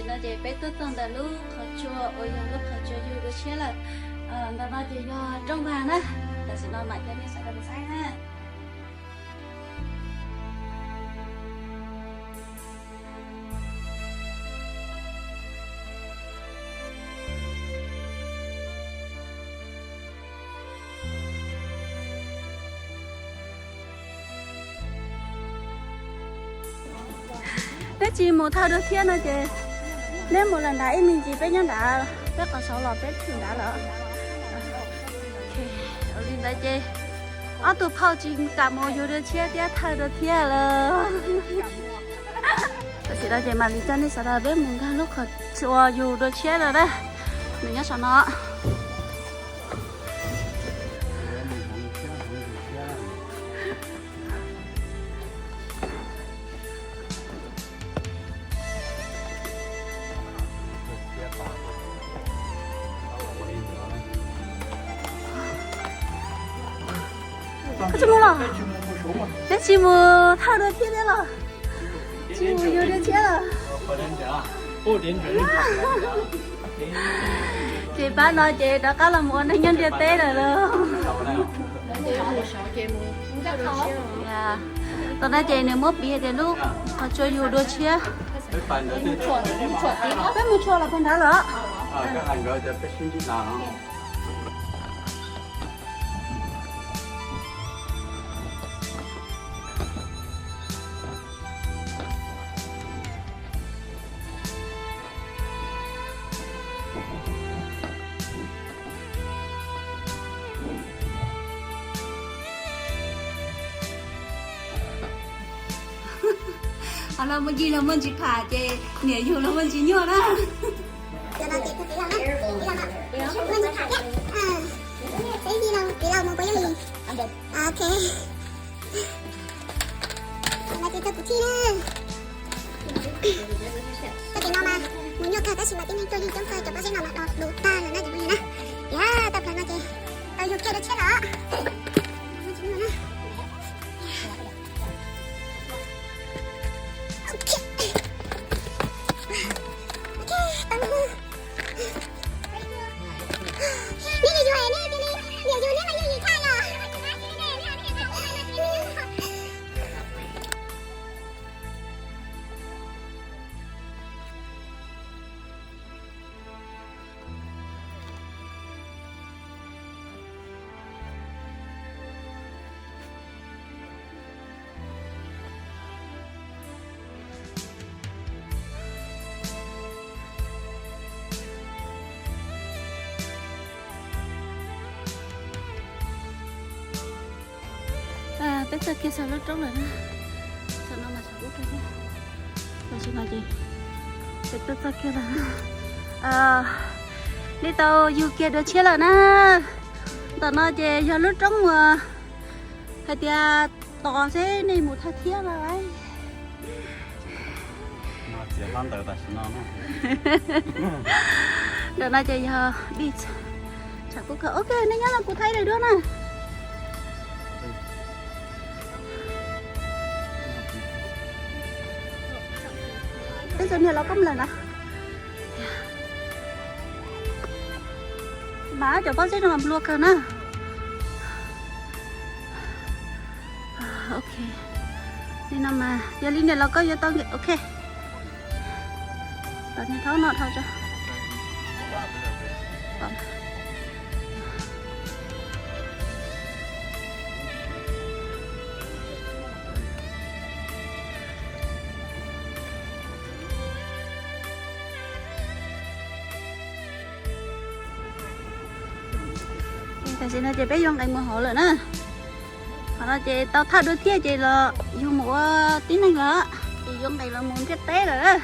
Ces peb tuaj txog ntawm lub qhov tsua uas yog lub qhov tsua yug dua tshiab lawm. Ntawm no ces yog rooj vag na. Tam sim no mam coj nej sawv daws mus saib na. Neb tsis mus thawj dua tshiab no ces neb mus lawm nrad ib me ntsis, peb nyob nrad, peb qhov saud los peb tshwm nrad lawm. Ua li ntawd ces ob tug phauj tsis kam mus yug dua tshiab thiab thawj dua tshiab lawm. Tam sim no ces mam li coj nej sawv daws peb mus nkag lub qhov tsua yug dua tshiab lawm na. Nws nyob saum no. Koj tsis mus los? Neb tsis mus thawj dua tshiab thiab los? Tsis mus yug dua tshiab los? Ces pab no ces rov qab los mus ua neeg nyob ntiaj teb lawm lauj. Tam no ces nws muab piv hais tias lub qhov tsua yug dua tshiab. Peb mus tshua los puag nrad lawm. Qhov no muaj yig los muaj ntsis pham ces niam yug los muaj ntsis nyuaj na. Ok. Mas ces tau kuv thij na. Tau ces no mas mus nyuaj kawg tab sis mas tib neeg tuaj yeej coob kawg, cov pob zeb no mas do du tag lawm na cov phooj ywg na. Yog tau plaws no ces tau yug kiag dua tshiab lawm. Peb txog kiag saum lub roob lawm na. Saum no mas saum ub rau thiab. Tam sim no ces peb twb txog kiag lawm. Nej tau yug kiag dua tshiab lawm na. Ntawm no ces yog lub roob uas hais tias tos seb nej mus thawj thiab no lauj. Ntawm no ces yog beach. Tshav kub kawg. Ok, nej nyob no kuv thaij dua na. Peb txog niag los koj lawm na. Mas cov pob zeb no mas nplua kawg na. Ok. Li no mas yog li niam laus koj yuav tau nkees. Ok. Tau niag thaub no dhau tso. Tam sim no ces peb yuav nqes mus hauv lawm na. Qhov no ces tau thawj dua thiab ces los yug mus ua tib neeg lawm, ces yuav nqes los mus ntiaj teb lawm.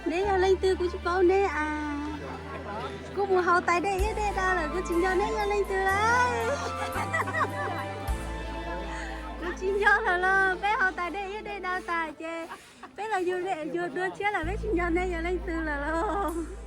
Neb yog leej twg kuv tsis paub neb as. Kuv mus haus tais dej ib dej daw lawm kuv tsis nco neb yog leej twg lawm. Kuv tsis nco lawm los peb haus tais dej ib dej daw tas ces peb los yug dua tshiab lawm peb tsis nco neb yog leej twg lawm los.